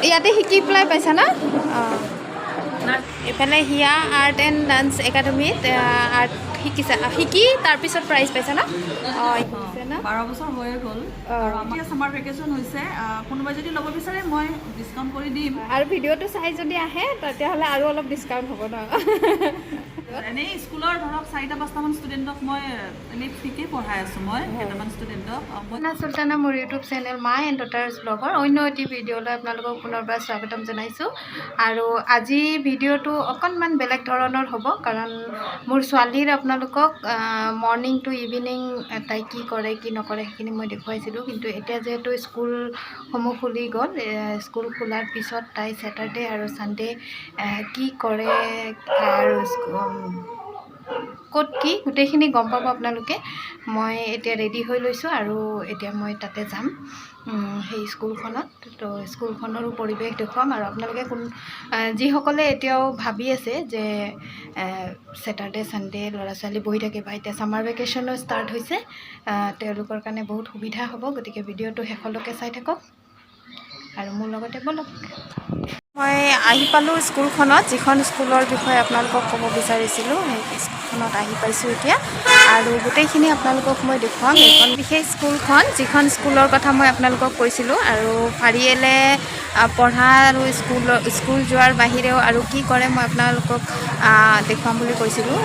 ইয়াতে শিকি পেলাই পাইছা না? অঁ, এইফালে হিয়া আৰ্ট এণ্ড ডান্স একাডেমীত আৰ্ট শিকিছা, শিকি তাৰপিছত প্ৰাইজ পাইছা না? অঁ, শিকিছে না? 12 বছৰ হৈয়ে গ'ল। আৰু আমাৰ ছামাৰ ভেকেশ্যন হৈছে। কোনোবাই যদি ল'ব বিচাৰে, মই ডিছকাউণ্ট কৰি দিম। আৰু ভিডিঅ'টো চাই যদি আহে, তেতিয়াহ'লে আৰু অলপ ডিছকাউণ্ট হ'ব ন? এনেই স্কুলৰ ধৰক চাৰিটা পাঁচটামান ষ্টুডেণ্টক মই এনেই ফ্ৰীকে পঢ়াই আছোঁ, মই কেইটামান ষ্টুডেণ্টক মই। না চুলতানা, মোৰ ইউটিউব চেনেল মা এণ্ড ডটাৰ্ছ ব্লগৰ অন্য এটি ভিডিঅ'লৈ আপোনালোকক পুনৰবাৰ স্বাগতম জনাইছোঁ। আৰু আজি ভিডিঅ'টো অকণমান বেলেগ ধৰণৰ হ'ব, কাৰণ মোৰ ছোৱালীৰ আপোনালোকক মৰ্ণিং টু ইভিনিং তাই কি কৰে কি নকৰে সেইখিনি মই দেখুৱাইছিলোঁ। কিন্তু এতিয়া যিহেতু স্কুলসমূহ খুলি গ'ল, স্কুল খোলাৰ পিছত তাই ছেটাৰডে আৰু ছানডে কি কৰে আৰু ক'ত কি গোটেইখিনি গম পাব আপোনালোকে। মই এতিয়া ৰেডি হৈ লৈছোঁ আৰু এতিয়া মই তাতে যাম, সেই স্কুলখনত। তো স্কুলখনৰো পৰিৱেশ দেখুৱাম। আৰু আপোনালোকে কোন যিসকলে এতিয়াও ভাবি আছে যে ছেটাৰডে ছানডে ল'ৰা ছোৱালী বহি থাকে বা এতিয়া ছামাৰ ভেকেশ্যনো ষ্টাৰ্ট হৈছে, তেওঁলোকৰ কাৰণে বহুত সুবিধা হ'ব। গতিকে ভিডিঅ'টো শেষলৈকে চাই থাকক আৰু মোৰ লগতে ব'লক। মই আহি পালোঁ স্কুলখনত। যিখন স্কুলৰ বিষয়ে আপোনালোকক ক'ব বিচাৰিছিলোঁ, সেই স্কুলখনত আহি পাইছোঁ এতিয়া আৰু গোটেইখিনি আপোনালোকক মই দেখুৱাম। এইখন বিশেষ স্কুলখন, যিখন স্কুলৰ কথা মই আপোনালোকক কৈছিলোঁ। আৰু ফাৰিয়েলে পঢ়া আৰু স্কুল যোৱাৰ বাহিৰেও আৰু কি কৰে মই আপোনালোকক দেখুৱাম বুলি কৈছিলোঁ।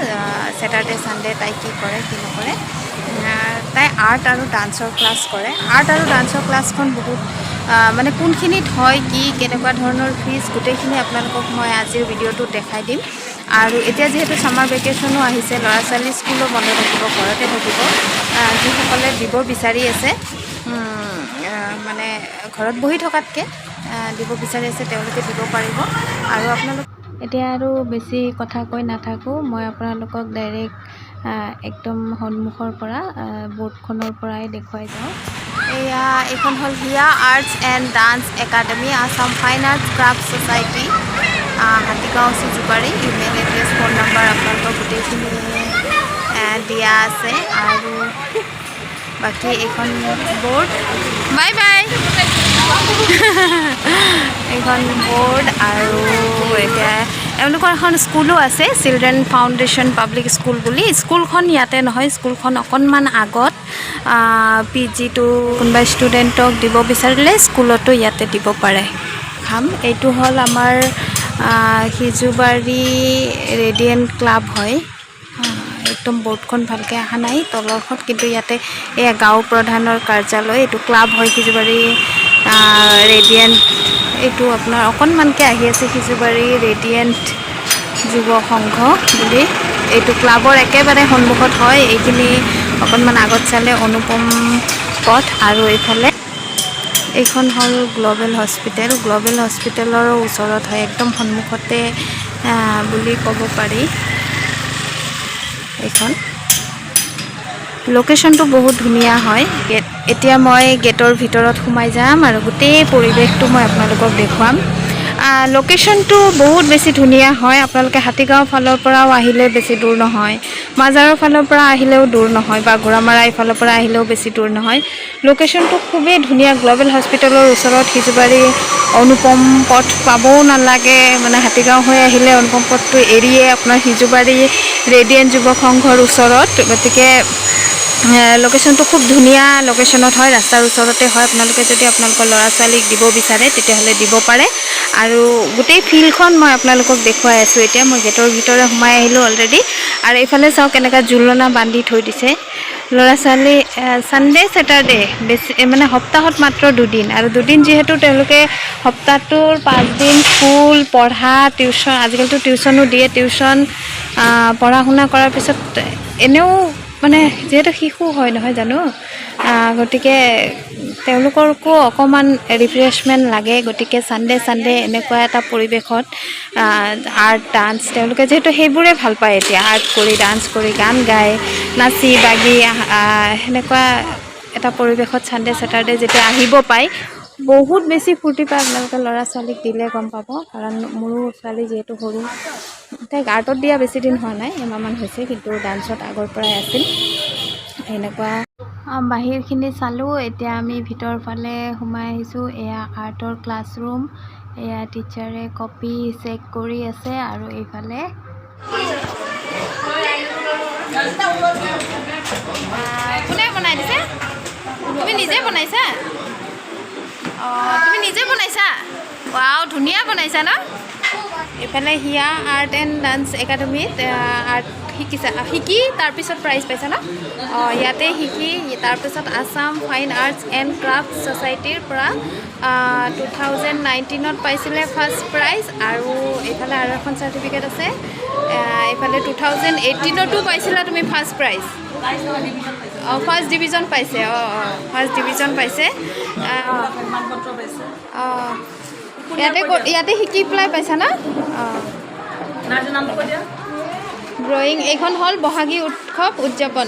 ছেটাৰডে ছানডে তাই কি কৰে কি নকৰে। তাই আৰ্ট আৰু ডান্সৰ ক্লাছ কৰে। আৰ্ট আৰু ডান্সৰ ক্লাছখন বহুত মানে কোনখিনিত হয়, কি কেনেকুৱা ধৰণৰ ফিজ, গোটেইখিনি আপোনালোকক মই আজিৰ ভিডিঅ'টোত দেখাই দিম। আৰু এতিয়া যিহেতু ছামাৰ ভেকেশ্যনো আহিছে, ল'ৰা ছোৱালী স্কুলো বন্ধ থাকিব, ঘৰতে থাকিব, যিসকলে দিব বিচাৰি আছে, মানে ঘৰত বহি থকাতকৈ দিব বিচাৰি আছে, তেওঁলোকে দিব পাৰিব। আৰু আপোনালোক এতিয়া আৰু বেছি কথা কৈ নাথাকোঁ, মই আপোনালোকক ডাইৰেক্ট একদম সন্মুখৰ পৰা বৰ্ডখনৰ পৰাই দেখুৱাই যাওঁ। এয়া এইখন হ'ল হিয়া arts and dance academy, Assam fine arts craft society, Hatigaon, Sijubari. Email address, phone number আপোনালোকৰ গোটেইখিনি দিয়া আছে। আৰু বাকী এইখন বৰ্ড, বাই বাই, এইখন বৰ্ড। আৰু এতিয়া এওঁলোকৰ এখন স্কুলো আছে, চিলড্ৰেন ফাউণ্ডেশ্যন পাব্লিক স্কুল বুলি। স্কুলখন ইয়াতে নহয়, স্কুলখন অকণমান আগত। পিজিটো কোনোবা ষ্টুডেণ্টক দিব বিচাৰিলে স্কুলতো ইয়াতে দিব পাৰে। খাম। এইটো হ'ল আমাৰ সিজুবাৰী ৰেডিয়েণ্ট ক্লাব হয়। একদম বৰ্ডখন ভালকৈ অহা নাই তলৰখন, কিন্তু ইয়াতে এয়া গাঁও প্ৰধানৰ কাৰ্যালয়। এইটো ক্লাব হয় সিজুবাৰী ৰেডিয়েণ্ট। এইটো আপোনাৰ অকণমানকৈ আহি আছে, সিজুবাৰী ৰেডিয়েণ্ট যুৱ সংঘ বুলি। এইটো ক্লাবৰ একেবাৰে সন্মুখত হয়। এইখিনি অকণমান আগত চালে অনুপম পথ। আৰু এইফালে এইখন হ'ল গ্ল'বেল হস্পিটেল। গ্ল'বেল হস্পিটেলৰ ওচৰত হয়, একদম সন্মুখতে বুলি ক'ব পাৰি। এইখন লোকেশ্যনটো বহুত ধুনীয়া হয়। এতিয়া মই গেটৰ ভিতৰত সোমাই যাম আৰু গোটেই পৰিৱেশটো মই আপোনালোকক দেখুৱাম। লোকেশ্যনটো বহুত বেছি ধুনীয়া হয়। আপোনালোকে হাতীগাঁও ফালৰ পৰাও আহিলে বেছি দূৰ নহয়, মাজাৰৰ ফালৰ পৰা আহিলেও দূৰ নহয় বা ঘোঁৰামাৰা এইফালৰ পৰা আহিলেও বেছি দূৰ নহয়। লোকেশ্যনটো খুবেই ধুনীয়া। গ্ল'বেল হস্পিটেলৰ ওচৰত সিজুবাৰী অনুপম পথ পাবও নালাগে, মানে হাতীগাঁও হৈ আহিলে অনুপম পথটো এৰিয়ে আপোনাৰ সিজুবাৰী ৰেডিয়েণ্ট যুৱক সংঘৰ ওচৰত। গতিকে লোকেশ্যনটো খুব ধুনীয়া লোকেশ্যনত হয়, ৰাস্তাৰ ওচৰতে হয়। আপোনালোকে যদি আপোনালোকৰ ল'ৰা ছোৱালীক দিব বিচাৰে, তেতিয়াহ'লে দিব পাৰে। আৰু গোটেই ফিল্ডখন মই আপোনালোকক দেখুৱাই আছোঁ। এতিয়া মই গেটৰ ভিতৰে সোমাই আহিলোঁ অলৰেডি। আৰু এইফালে চাওক, কেনেকুৱা জোলনা বান্ধি থৈ দিছে। ল'ৰা ছোৱালী ছানডে ছেটাৰডে বেছি মানে সপ্তাহত মাত্ৰ দুদিন। আৰু দুদিন যিহেতু তেওঁলোকে সপ্তাহটোৰ 5 দিন স্কুল, পঢ়া, টিউশ্যন, আজিকালিতো টিউশ্যনো দিয়ে, টিউশ্যন, পঢ়া শুনা কৰাৰ পিছত এনেও মানে যিহেতু শিশু হয়, নহয় জানো? গতিকে তেওঁলোককো অকণমান ৰিফ্ৰেছমেণ্ট লাগে। গতিকে ছানডে ছানডে এনেকুৱা এটা পৰিৱেশত আৰ্ট, ডান্স, তেওঁলোকে যিহেতু সেইবোৰে ভাল পায় এতিয়া, আৰ্ট কৰি, ডান্স কৰি, গান গাই, নাচি বাগি, সেনেকুৱা এটা পৰিৱেশত ছানডে ছেটাৰডে যেতিয়া আহিব পায়, বহুত বেছি ফূৰ্তি পায়। আপোনালোকে ল'ৰা ছোৱালীক দিলে গম পাব, কাৰণ মোৰো ছোৱালী যিহেতু সৰু, তাইক আৰ্টত দিয়া বেছি দিন হোৱা নাই, এমাহমান হৈছে, কিন্তু ডান্সত আগৰ পৰাই আছিল। সেনেকুৱা। বাহিৰখিনি চালোঁ, এতিয়া আমি ভিতৰ ফালে সোমাই আহিছোঁ। এয়া আৰ্টৰ ক্লাছৰুম। এয়া টিচাৰে কপি চেক কৰি আছে। আৰু এইফালে কোনে বনাই দিছে? তুমি নিজে বনাইছা? অঁ, তুমি নিজে বনাইছা। ৱাও, ধুনীয়া বনাইছা ন? এইফালে হিয়া আৰ্ট এণ্ড ডান্স একাডেমীত আৰ্ট শিকিছা, শিকি তাৰপিছত প্ৰাইজ পাইছা ন? অঁ, ইয়াতে শিকি তাৰপিছত Assam fine arts and craft ছ'চাইটিৰ পৰা 2019ত পাইছিলে ফাৰ্ষ্ট প্ৰাইজ। আৰু এইফালে আৰু এখন চাৰ্টিফিকেট আছে। এইফালে 2018তো পাইছিলা তুমি ফাৰ্ষ্ট প্ৰাইজ। অঁ, ফাৰ্ষ্ট ডিভিজন পাইছে। অঁ, ফাৰ্ষ্ট ডিভিজন পাইছে। প্ৰমাণপত্ৰ পাইছে। অঁ, ইয়াতে শিকি পেলাই পাইছা ন? অঁ। নাৰ্জী নামটো কৈ দিয়া। ড্ৰয়িং। এইখন হ'ল বহাগী উৎসৱ উদযাপন,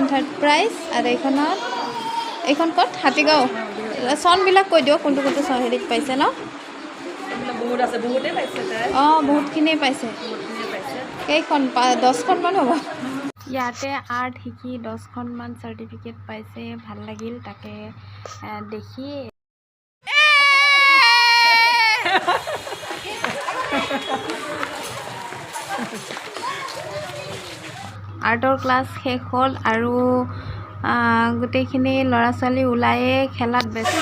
থাৰ্ড প্ৰাইজ। আৰু এইখনত, এইখন ক'ত? হাতীগাঁও। চনবিলাক কৈ দিয়ক, কোনটো কোনটো চন হেৰিত পাইছে ন? এইবিলাক বহুত আছে, বহুতেই পাইছে তাই। অঁ, বহুতখিনিয়ে পাইছে। বহুতখিনিয়ে পাইছে। কেইখন, 10খনমান হ'ব। ইয়াতে আৰ্ট শিকি 10খনমান চাৰ্টিফিকেট পাইছে। ভাল লাগিল তাকে দেখি। আৰ্টৰ ক্লাছ শেষ হ'ল আৰু গোটেইখিনি ল'ৰা ছোৱালী ওলায়ে খেলাত ব্যস্ত।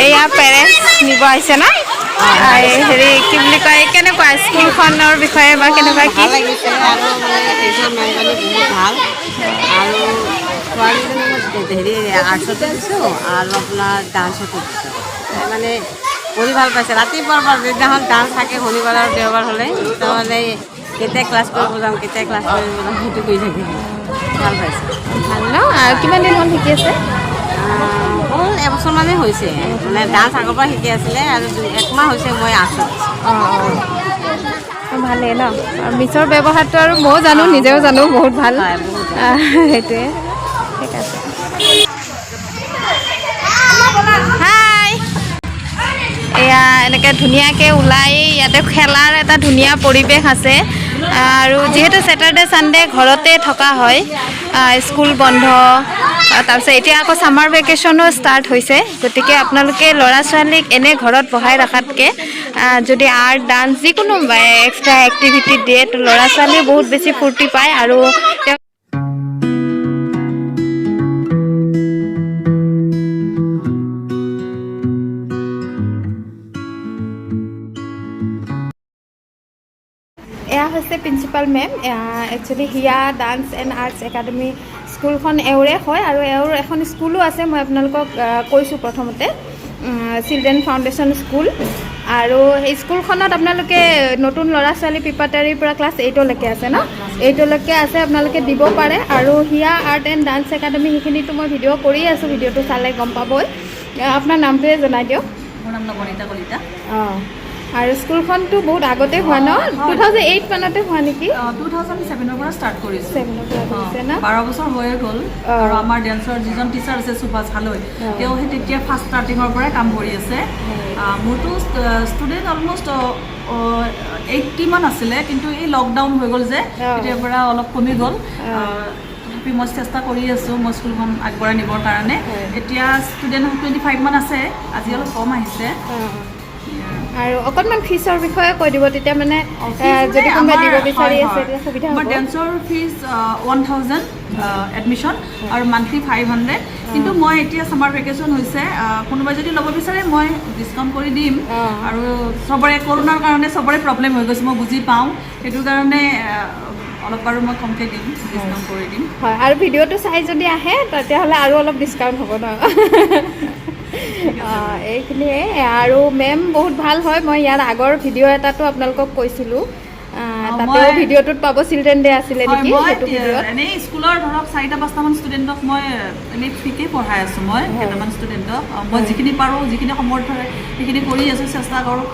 এয়া পেৰেণ্টছ নিব আহিছে ন? এই হেৰি, কি বুলি কয়, কেনেকুৱা স্কুলখনৰ বিষয়ে বা কেনেকুৱা কি? ভাল লাগিছে আৰু মানে টিচাৰ মেমজনী বহুত ভাল। আৰু ছোৱালীজনী মই হেৰি আৰ্টছতো দিছোঁ আৰু আপোনাৰ ডান্সতো দিছোঁ। তাই মানে কৰি ভাল পাইছে। ৰাতিপুৱাৰ পৰা যিদিনাখন ডান্স থাকে, শনিবাৰ আৰু দেওবাৰ হ'লে, তাৰমানে কেতিয়া ক্লাছ কৰিব যাম, কেতিয়া ক্লাছ কৰিব যাম, সেইটো কৰি থাকে। ভাল পাইছে। ভাল ন? আৰু কিমান দিন হ'ল শিকি আছে? হ'ল, এবছৰমানেই হৈছে। মানে ডান্স আগৰ পৰা শিকি আছিলে আৰু একমাহ হৈছে মই আৰ্টছত দিছোঁ। অঁ, ভালেই ন? আৰু মিছৰ ব্যৱহাৰটো আৰু ময়ো জানো, নিজেও জানো, বহুত ভাল। হয়, বহুত। সেইটোৱে। ঠিক আছে। হাই, এয়া এনেকৈ ধুনীয়াকৈ ওলাই ইয়াতে খেলাৰ এটা ধুনীয়া পৰিৱেশ আছে। আৰু যিহেতু ছেটাৰডে ছানডে ঘৰতে থকা হয়, স্কুল বন্ধ, তাৰপিছত এতিয়া আকৌ ছামাৰ ভেকেশ্যনো ষ্টাৰ্ট হৈছে। গতিকে আপোনালোকে ল'ৰা ছোৱালীক এনে ঘৰত বহাই ৰখাতকৈ যদি আৰ্ট, ডান্স, যিকোনো এক্সট্ৰা এক্টিভিটি দিয়ে, তো ল'ৰা ছোৱালীয়ে বহুত বেছি ফূৰ্তি পায় আৰু তেওঁ এয়া হৈছে প্ৰিন্সিপাল মেম। একচুৱেলি হিয়া ডান্স এণ্ড আৰ্টছ একাডেমি স্কুলখন এওঁৰে হয় আৰু এওঁৰ এখন স্কুলো আছে, মই আপোনালোকক কৈছোঁ প্ৰথমতে, চিলড্ৰেন ফাউণ্ডেশ্যন স্কুল। আৰু সেই স্কুলখনত আপোনালোকে নতুন ল'ৰা ছোৱালী প্ৰিপাৰেটৰীৰ পৰা ক্লাছ 8লৈকে আছে ন? 8লৈকে আছে, আপোনালোকে দিব পাৰে। আৰু হিয়া আৰ্ট এণ্ড ডান্স একাডেমি, সেইখিনিতো মই ভিডিঅ' কৰি আছোঁ, ভিডিঅ'টো চালে গম পাবই। আপোনাৰ নামটোৱে জনাই দিয়ক। মোৰ নাম নৱনীতা কলিতা। অঁ, আৰু স্কুলখনতো বহুত আগতে হোৱা ন? 2008 মানতে হোৱা নেকি? 2007ৰ পৰা ষ্টাৰ্ট কৰিছোঁ। 7ৰ পৰা কৰিছে ন? 12 বছৰ হৈয়ে গ'ল। আৰু আমাৰ ডেন্সৰ যিজন টিচাৰ আছে, সুভাষ হালৈ, তেওঁ সেই তেতিয়া ফাৰ্ষ্ট ষ্টাৰ্টিঙৰ পৰাই কাম কৰি আছে। মোৰতো ষ্টুডেণ্ট অলমষ্ট 80মান আছিলে, কিন্তু এই লকডাউন হৈ গ'ল যে, তেতিয়াৰ পৰা অলপ কমি গ'ল। তথাপি মই চেষ্টা কৰি আছোঁ মই স্কুলখন আগবঢ়াই নিবৰ কাৰণে। এতিয়া ষ্টুডেণ্ট 25মান আছে, আজি অলপ কম আহিছে। আৰু অকণমান ফিজৰ বিষয়ে কৈ দিব, তেতিয়া মানে যদি কোনোবাই দিব বিচাৰি আছে তেতিয়া সুবিধা আমাৰ হ'ব। ডেন্সৰ ফিজ 1000 এডমিশ্যন আৰু মান্থলি 500। কিন্তু মই এতিয়া ছামাৰ ভেকেশ্যন হৈছে, কোনোবাই যদি ল'ব বিচাৰে মই ডিছকাউণ্ট কৰি দিম। আৰু চবৰে কৰোণাৰ কাৰণে চবৰে প্ৰব্লেম হৈ গৈছে, মই বুজি পাওঁ। সেইটো কাৰণে অলপ বাৰু মই কমকৈ দিম, ডিছকাউণ্ট কৰি দিম। হয়, আৰু ভিডিঅ'টো চাই যদি আহে তেতিয়াহ'লে আৰু অলপ ডিছকাউণ্ট হ'ব ন? অঁ, এইখিনিয়ে। আৰু মেম বহুত ভাল হয়। মই ইয়াৰ আগৰ ভিডিঅ' এটাতো আপোনালোকক কৈছিলোঁ। তাতেও ভিডিঅ'টোত পাব, চিলড্ৰেন ডে আছিলে হয়, নেকি মই সেইটো ভিডিঅ'ত। এনেই স্কুলৰ ধৰক চাৰিটা পাঁচটামান ষ্টুডেণ্টক মই এনেই ফ্ৰীকে পঢ়াই আছোঁ। মই কেইটামান ষ্টুডেণ্টক মই যিখিনি পাৰোঁ, যিখিনি সমৰ্থ হয়, সেইখিনি কৰি আছোঁ। চেষ্টা কৰোঁ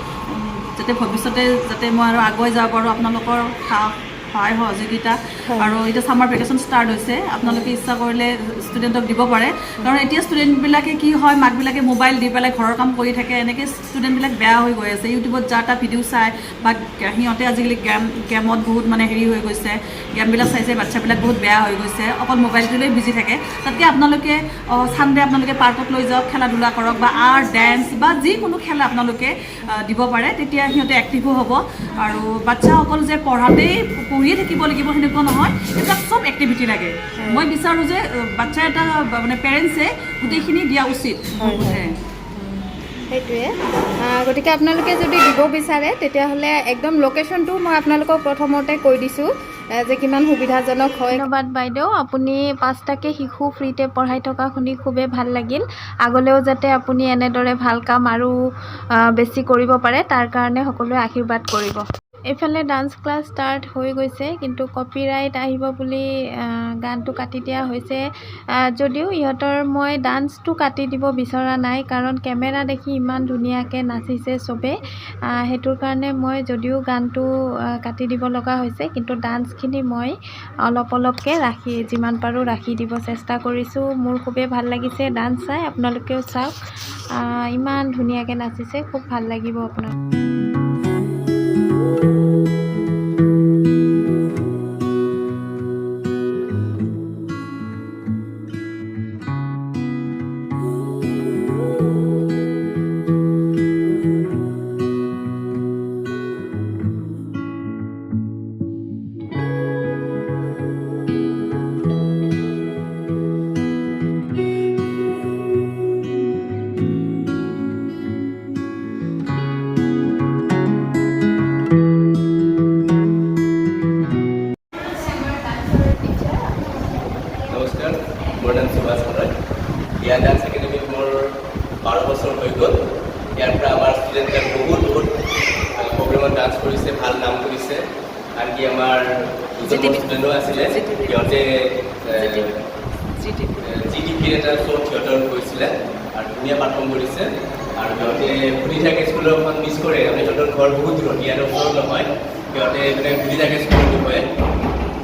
যাতে ভৱিষ্যতে যাতে মই আৰু আগুৱাই যাব পাৰোঁ আপোনালোকৰ সাহ সহায় সহযোগিতা। আৰু এতিয়া ছামাৰ ভেকেশ্যন ষ্টাৰ্ট হৈছে, আপোনালোকে ইচ্ছা কৰিলে ষ্টুডেণ্টক দিব পাৰে। কাৰণ এতিয়া ষ্টুডেণ্টবিলাকে কি হয়, মাকবিলাকে মোবাইল দি পেলাই ঘৰৰ কাম কৰি থাকে। এনেকৈ ষ্টুডেণ্টবিলাক বেয়া হৈ গৈ আছে। ইউটিউবত যা তা ভিডিঅ' চাই বা সিহঁতে আজিকালি গেমত বহুত মানে হেৰি হৈ গৈছে। গেমবিলাক চাইছে, বাচ্ছাবিলাক বহুত বেয়া হৈ গৈছে, অকল মোবাইলটোলৈ বিজি থাকে। তাতকৈ আপোনালোকে ছানডে আপোনালোকে পাৰ্কত লৈ যাওক, খেলা ধূলা কৰক বা আৰ্ট, ডেন্স বা যিকোনো খেলা আপোনালোকে দিব পাৰে। তেতিয়া সিহঁতে এক্টিভো হ'ব। আৰু বাচ্ছাসকল যে পঢ়িয়ে থাকিব লাগিব সেনেকুৱা নহয়, এইবিলাক চব এক্টিভিটি লাগে। মই বিচাৰোঁ যে বাচ্ছা এটা মানে পেৰেণ্টছে গোটেইখিনি দিয়া উচিত মোৰ বোধে। সেইটোৱে। গতিকে আপোনালোকে যদি দিব বিচাৰে, তেতিয়াহ'লে একদম লোকেশ্যনটো মই আপোনালোকক প্ৰথমতে কৈ দিছোঁ যে কিমান সুবিধাজনক হয়। ধন্যবাদ বাইদেউ, আপুনি পাঁচটাকে শিশু ফ্ৰীতে পঢ়াই থকা শুনি খুবেই ভাল লাগিল। আগলৈও যাতে আপুনি এনেদৰে ভাল কাম আৰু বেছি কৰিব পাৰে, তাৰ কাৰণে সকলোৱে আশীৰ্বাদ কৰিব। এইফালে ডান্স ক্লাছ ষ্টাৰ্ট হৈ গৈছে, কিন্তু কপিৰাইট আহিব বুলি গানটো কাটি দিয়া হৈছে যদিও ইহঁতৰ মই ডান্সটো কাটি দিব বিচৰা নাই, কাৰণ কেমেৰা দেখি ইমান ধুনীয়াকৈ নাচিছে চবেই। সেইটোৰ কাৰণে মই যদিও গানটো কাটি দিব লগা হৈছে, কিন্তু ডান্সখিনি মই অলপ অলপকৈ ৰাখি, যিমান পাৰোঁ ৰাখি দিব চেষ্টা কৰিছোঁ। মোৰ খুবেই ভাল লাগিছে ডান্স চাই, আপোনালোকেও চাওক। ইমান ধুনীয়াকৈ নাচিছে, খুব ভাল লাগিব আপোনাক। নমস্কাৰ, মোৰ নাম সুভাষ হালৈ। হিয়া ডান্স একাডেমীত মোৰ 12 বছৰ হৈ গ'ল। ইয়াৰ পৰা আমাৰ ষ্টুডেণ্টবিলাক বহুত বহুত প্ৰগ্ৰেমত ডান্স কৰিছে, ভাল নাম কৰিছে। আনকি আমাৰ দুজন ষ্টুডেণ্টো আছিলে, সিহঁতে জি টিভিৰ এটা শ্ব'ত সিহঁতৰ গৈছিলে আৰু ধুনীয়া পাৰফৰ্ম কৰিছে। আৰু সিহঁতে সুধি থাকে, স্কুলৰখন মিছ কৰে। আমি সিহঁতৰ ঘৰ বহুত দূৰত, ইয়াৰ ওচৰত নহয়। সিহঁতে মানে সুধি থাকে স্কুলৰ বিষয়ে।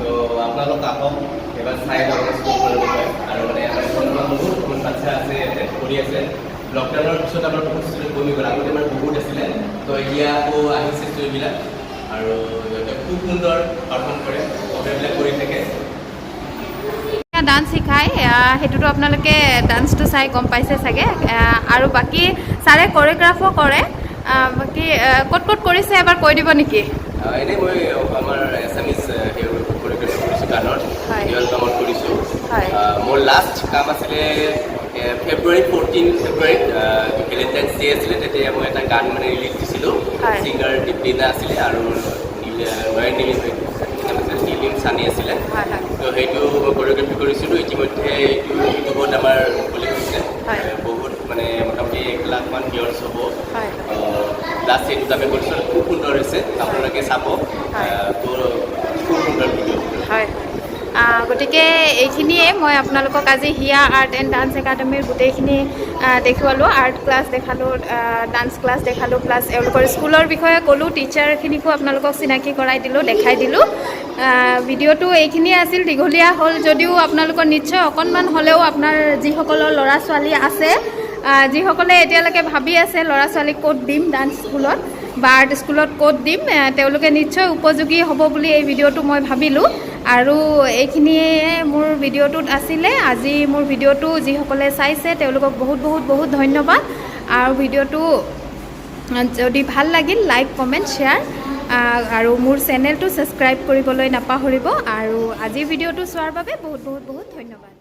তো আপোনালোক আহক, এবাৰ চাই লওক স্কুলখনৰ বিষয়ে। আৰু মানে আমাৰ বৰ্তমান বহুত বহুত বাচ্ছা আছে ইয়াতে পঢ়ি আছে। লকডাউনৰ পিছত আমাৰ বহুত ষ্টুডেণ্ট কমি গ'ল, আগতে আমাৰ বহুত আছিলে। তো এতিয়া আকৌ আহিছে ষ্টুডেণ্টবিলাক আৰু সিহঁতে খুব সুন্দৰ পাৰফৰ্ম কৰে, প্ৰগ্ৰেমবিলাক কৰি থাকে। ডান্স শিকায়, সেইটোতো আপোনালোকে ডান্সটো চাই গম পাইছে চাগে। আৰু বাকী ছাৰে কৰিঅ'গ্ৰাফো কৰে। বাকী ক'ত ক'ত কৰিছে এবাৰ কৈ দিব নেকি? এনেই মই আমাৰ এছামিজ কৰিঅ'গ্ৰাফি কৰিছোঁ, গানৰ এলবামত কৰিছোঁ। মোৰ লাষ্ট কাম আছিলে ফেব্ৰুৱাৰী, 14 ফেব্ৰুৱাৰীত ভেলেণ্টাইন্স ডে আছিলে, তেতিয়া মই এটা গান মানে ৰিলিজ দিছিলোঁ। ছিংগাৰ দীপলিনা আছিলে আৰু নয়ন নীলিম, নাম আছিলে নীলিম চানি আছিলে। হয় হয় তো সেইটো মই কৰিঅ'গ্ৰাফি কৰিছিলোঁ। ইতিমধ্যে এইটো ইউটিউবত আমাৰ মুকলি হৈছে। বহুত মানে মোটামুটি 1 লাখমান ভিউৱাৰ্ছ হ'ব। লাষ্ট সেইটো আমি কৰিছিলোঁ, খুব সুন্দৰ হৈছে, আপোনালোকে চাব। তো খুব সুন্দৰ ভিডিঅ'। হয়, গতিকে এইখিনিয়ে মই আপোনালোকক আজি হিয়া আৰ্ট এণ্ড ডান্স একাডেমীৰ গোটেইখিনি দেখুৱালোঁ। আৰ্ট ক্লাছ দেখালোঁ, ডান্স ক্লাছ দেখালোঁ, প্লাছ এওঁলোকৰ স্কুলৰ বিষয়ে ক'লোঁ, টিচাৰখিনিকো আপোনালোকক চিনাকি কৰাই দিলোঁ, দেখাই দিলোঁ। ভিডিঅ'টো এইখিনিয়ে আছিল। দীঘলীয়া হ'ল যদিও আপোনালোকৰ নিশ্চয় অকণমান হ'লেও আপোনাৰ যিসকলৰ ল'ৰা ছোৱালী আছে, যিসকলে এতিয়ালৈকে ভাবি আছে ল'ৰা ছোৱালীক ক'ত দিম, ডান্স স্কুলত বা আৰ্ট স্কুলত ক'ত দিম, তেওঁলোকে নিশ্চয় উপযোগী হ'ব বুলি এই ভিডিঅ'টো মই ভাবিলোঁ। আৰু এইখিনিয়ে মোৰ ভিডিঅ'টোত আছিলে। আজি মোৰ ভিডিঅ'টো যিসকলে চাইছে, তেওঁলোকক বহুত বহুত বহুত ধন্যবাদ। আৰু ভিডিঅ'টো যদি ভাল লাগিল, লাইক, কমেণ্ট, শ্বেয়াৰ আৰু মোৰ চেনেলটো ছাবস্ক্ৰাইব কৰিবলৈ নাপাহৰিব। আৰু আজিৰ ভিডিঅ'টো চোৱাৰ বাবে বহুত বহুত বহুত ধন্যবাদ।